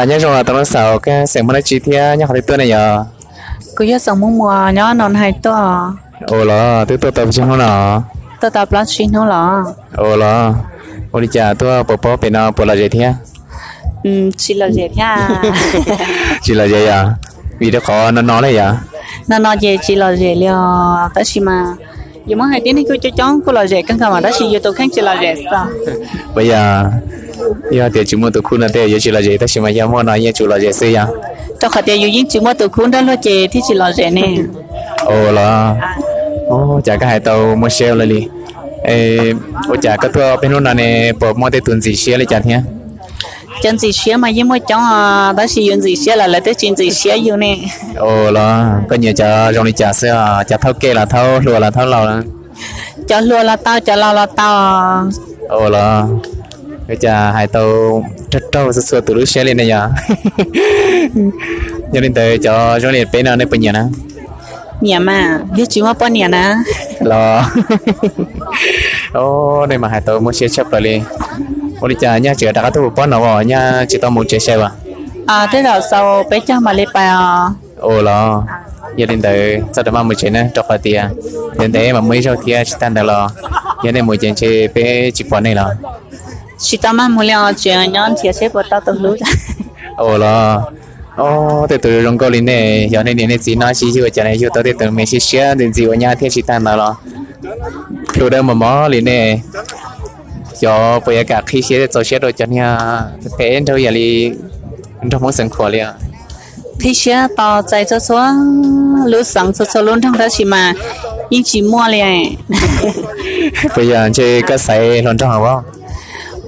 Nyob zoo los tus nus xaus, koj xeem Hmoob dab tsi thiab nyob qhov twg tuaj ne yog? Kuv yog xeem Hmoob Muas nyob Noo Hais tuaj. Ua los twb tuaj tau pes tsawg hnub no? Tuaj tau plaub tsib hnub los. Ua los, ua li cas tuaj puas paub pem no puas lom zem thiab? Tsis lom zem thiab. Tsis lom zem yog vim rau qhov no no li yog? No no ces tsis lom zem li os, tab sis mas yus muab hais tib neeg kuj coob coob kuj lom zem kawg nkaus mas tab sis yus tus kheej tsis lom zem xwb. Puas yog, yog tias tsis muaj tus khub no tej yuav tsis lom zem tab sis mas yog muaj no yeej tsum lom zem xwb yog? Rau qhov tias yus yeej tsis muaj tus khub nrog luag ces thiaj tsis lom zem ne. Ua los, cas koj hais tau muaj siab ua luaj li. Ua cas koj tuaj peb hnub no ne puas muaj tej tus ntxim siab li cas thiab? Cov ntxim siab mas yeej muaj coob os, tab sis yus ntxim siab lawm lawv twb tsis ntxim siab yus ne. Ua los koj nyiam cov zoo li cas xwb os, cov thaub kev los thaub, hluas los thaub laus? Cov hluas los tau, cov laus los tau. Ua los, cas hais tau raug raug txhua txhua tus lub siab li ne yog? Yog li ntawd cov zoo li peb no nej puas nyiam na? Nyiam mas, yog tsis muaj poj niam na. Los, nej mas hais tau muaj siab tshaj plaws li. Ua li cas nyaj tseem rov qab tuaj mus pob no as, nyaj tsis tau mus tsev sai as? Tej zaum xaus peb caug mam li pais os. Ua los, yog li ntawd txhob rov maj mus tsev na, rau qhov tias ntev ntev mas muaj ib zaug thiab, tsis tag ntawd los yog nej mus ces ntshe peb tsis pom nej los. Tsis tau maj mus li os, tseem nyob nrhiav seb puas tau tus hlub. Ua los, tej tus zoo nkauj li nej, yog nej niam nej txiv noj sib yug cas yug tau tej tus me siab siab ntxim ntxim ua nyab thiab, tsis tag ntawd los hlub dawb mos mos li nej. Xyov puas yuav kam qhib siab txaus siab rau cov niag phem nraug yam li nraug Hmoob Xeev Khuam li os. Qhib siab tos txais txhua txhua lub xeev txhua txhua lub nroog tab sis mas yeej tsis muaj li. Puas yog ntshe koj xaiv hluas nraug os?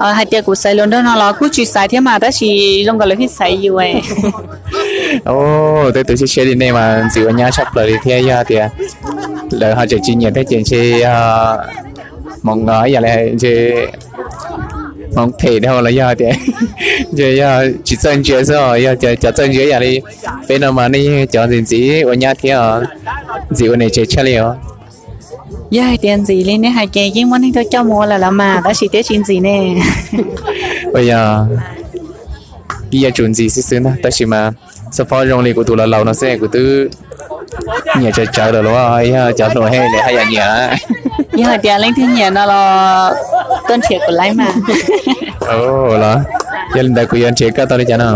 Hais tias kuv xaiv hluas nraug no los kuj tsis xaiv thiab mas tab sis zoo nkaus lawv thiaj xaiv yus. Tej tus siab siab li nej mas ntxim ua nyab tshaj plaws li thiab, yog tias lawv ho tseem tsis nyiam thiab ces ntshe yog hmoov ib yam li ntshe hmoov phem dhau los yog tias ntshe yog tsis txawj ntsia xwb os. Yog cov txawj ntsia yam li peb no mas nej yeej cov ntxim ntxim ua nyab thiab, ntxim ua niam tsev tshaj li os. Yog hais tias ntxim li nej hais ces yeej muaj neeg tuaj coj mus ua lawm los mas tab sis twb tsis ntxim ne. Ua yog kuv yuav tsum ntxim xwb xwb ntag, tab sis mas xab phob zoo li kuv tus laus laus no xwb kuv twb nyiam tsawv tsawv lawm los yog cov hluas heev lawv haj yam nyiam. Yog hais tias leej twg nyiam no los tuaj nrhiav kuv laib mas. Los, yog li ntawd kuv yuav nrhiav koj tau li cas no?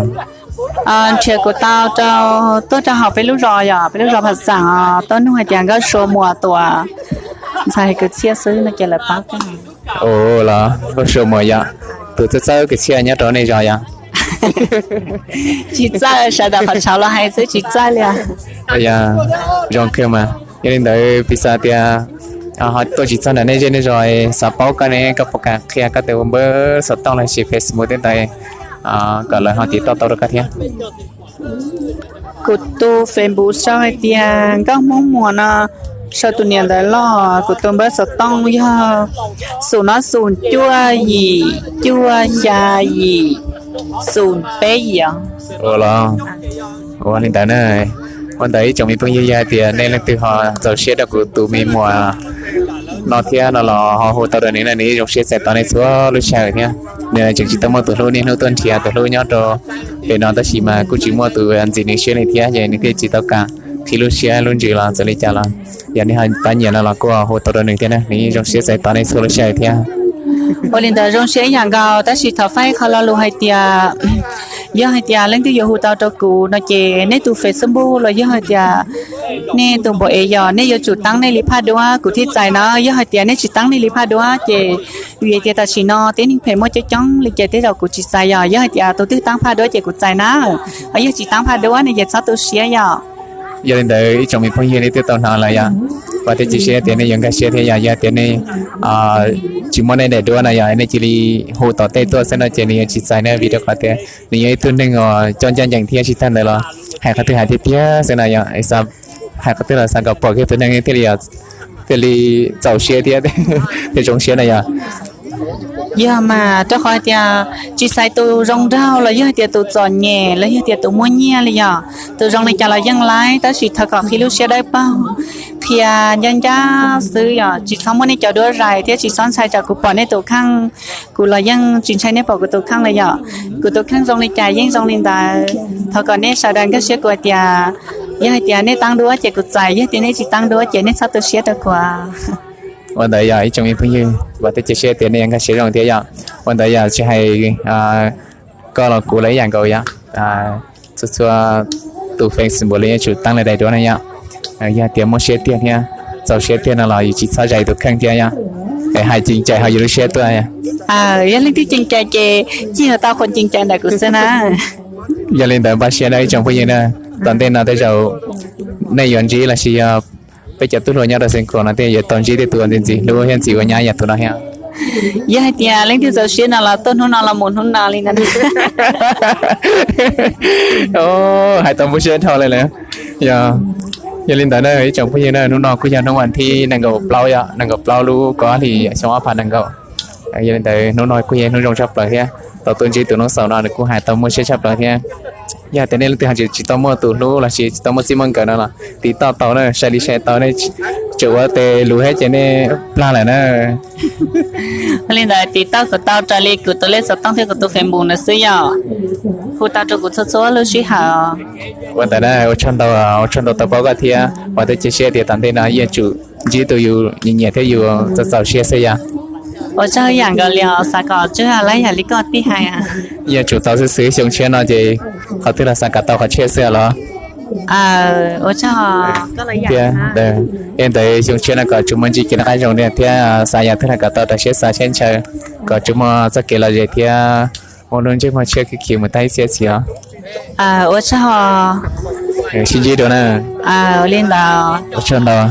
Nrhiav kuv tau rau, tuaj rau hauv peb lub zos, yog peb lub zos Pha Xaam os, tuaj nug hais tias Nkauj Sua Muas Tuam Ntxhais Kwv Txhiaj xwb no ces lawv paub koj. Los, Nkauj Sua Muas yog tus txawj txawj kwv txhiaj nyob rau nej zos yog? Tsis txawj, sawv daws qhov tshauv los hais xwb tsis txawj li. Yog, zoo kawg mas. Yog li ntawd piv xam tias ho tuaj tsis txog nram nej zej nej zos, xav paub koj ne koj puas kam qhia koj tus npawb xov tooj los sis Facebook tej ntawd kom lawv ho tiv toj tau rau koj thiab? Kuv tus Facebook sau hais tias Nkauj Hmoob Muas no, sau tus niam ntawd los. Kuv tus npawb xov tooj yog xum no xum cuaj yim cuaj xya yim xum peb yim os. Ua los, ua li ntawd na. Ua ntawd ib tsoom me phooj ywg, yog hais tias nej leej twg ho txaus siab rau kuv tus me muam no thiab no los ho hu tau rau nws na, nws zoo siab txais tos nej txhua lub sij hawm thiab. Nws tseem tsis tau muaj tus hlub, niaj hnub tuaj nrhiav tus hlub nyob rau pem no tab sis mas kuj tsis muaj tus ntxim nws siab li thiab ces nws thiaj tsis tau kam qhib lub siab lub ntsws los txawm li cas los. Yog nej ho pab nyiam no los kuj hu tau rau nws thiab na, nws yeej zoo siab txais tos nej txhua lub sij hawm thiab. Ua li ntawd zoo siab ib yam nkaus tab sis thov faib qhov lo lus hais tias yog hais tias leej twg yuav hu tau rau kuv no ces nej tus Facebook los yog hais tias nej tus npawb es yog nej yuav tsum teeb nej li phaj duab kuv thiaj txais na. Yog hais tias nej tsis teeb nej li phaj duab ces vim tias tam sim no tib neeg phem muaj coob coob li ces tej zaum kuv tsis txais yog. Yog hais tias tus twg teeb phaj duab ces kuv txais na, ho yog tsis teeb phaj duab ne ces txhob tu siab yog. Yog li ntawd ib tsoom me phooj ywg nej twb tau hnov lawm yog, vam thiab cia siab tias nej yuav nkag siab thiab yog. Yog tias nej tsis muaj nej daim duab no yog nej cia li hu tom tej tuaj xwb no ces nws yuav tsis txais ne, vim rau qhov tias nws yog ib tug neeg uas coj ncaj ncees thiab tsis tag ntawd los hais qhov twg hais tiag tiag xwb no yog. Hais qhov twg los xav kom pom kiag tus neeg thiaj li, thiaj li txaus siab thiab thiaj zoo siab no yog. Yog mas rau qhov hais tias tsis xaiv tus zoo nraug los yog hais tias tus txom nyem los yog tias tus muaj nyiaj li yog, tus zoo li cas los yeej laib tab sis thov kom qhib lub siab dawb paug, qhia ncaj ncaj xwb yom, tsis txhob muab nej cov duab zais thiab tsis txhob ntshai tsam kuv pom nej tus kheej, kuv los yeej tsis ntshai nej pom kuv tus kheej li yom. Kuv tus kheej zoo li cas yeej zoo li ntawd. Thov kom nej sawv daws nkag siab kuv hais tias, yog hais tias nej teeb duab ces kuv txais, yog tias nej tsis teeb duab ces nej txhob tu siab rau kuv. Ua ntawd yog ib tsoom me phooj ywg, vam thiab cia siab tias nej yuav nkag siab zoo thiab yom. Ua ntawd yog tsis hais koj los kuv los ib yam nkaus yom. Txhua txhua tus Facebook los yeej tsum teeb li daim duab na yom. Yog tias muaj siab tiag thiab txaus siab tiag no los yus tsis txhob zais tus kheej thiab yom. Es hais ceev cai hauv yus lub siab tuaj. Yog leej twg ceev cai ces cig tau qhov ceev cai ntawm kuv xwb na. Yog li ntawd npaj siab na ib tsoom phooj ywg na, tom ntej no tej zaum nej yuav ntsib los sis yog peb cov tub hluas nyob rau Xeev Khuam no tej yuav tau ntsib tej tus uas ntxim ntxim hlub thiab ntxim ua nyab yam tus no thiab. Yog hais tias leej twg txaus siab no los tuaj hnub no los mus hnub no li no. Hais tau npau siab dhau li lawm. Yog, yog li ntawd na ib tsoom phooj ywg na, hnub no kuj yog hnub vas thib nees nkaum plaub yom, nees nkaum plaub lub kaum ob hlis xyoo ob phav nees nkaum. Yog li ntawd hnub no kuj yog hnub zoo tshaj plaws thiab tau tuaj ntsib tus noob xaus no nws kuj hais tau muaj siab tshaj plaws thiab. Yog tias nej leej twg ho tsis tau muaj tus hlub los sis tsis tau muaj txij muaj nkawm no los tiv toj tau na, sai li sai tau nej tseem ua tes luv thiab ces nej plag lawm na. Li ntawd tiv toj kuv tau raws li kuv tus lej xov tooj thiab kuv tus Facebook ntawd xwb yom. Hu tau rau kuv txhua txhua lub sij hawm. Ua ntawd na, ua tsaug ntau, ua tsaug ntau tau paub koj thiab vam thiab cia siab tias tom ntej no yeej tsum ntsib tus yus nyiam nyiam thiab yus txaus txaus siab xwb yom. Ua tsaug yam nkaus li os, xav kom tswj lawm yam li koj tij hais. Yeej tsum tau xwb xwb, xyoo tshiab no ces qhov twg los xav kom tau qhov tshiab xwb los. Ua tsaug. Thiab, ntawd xyoo tshiab no kom tsuas muaj ntsib kev noj qab zoo thiab xav yam twg los kom tau rau siab xav siab ntshaw, kom tsuas muaj txoj kev lom zem thiab muaj lub ntsej muag tshiab khwv khiv mus tag ib txhia txhis os. Ua tsaug. Sib ntsib dua na. Li ntawd. Ua tsaug ntau.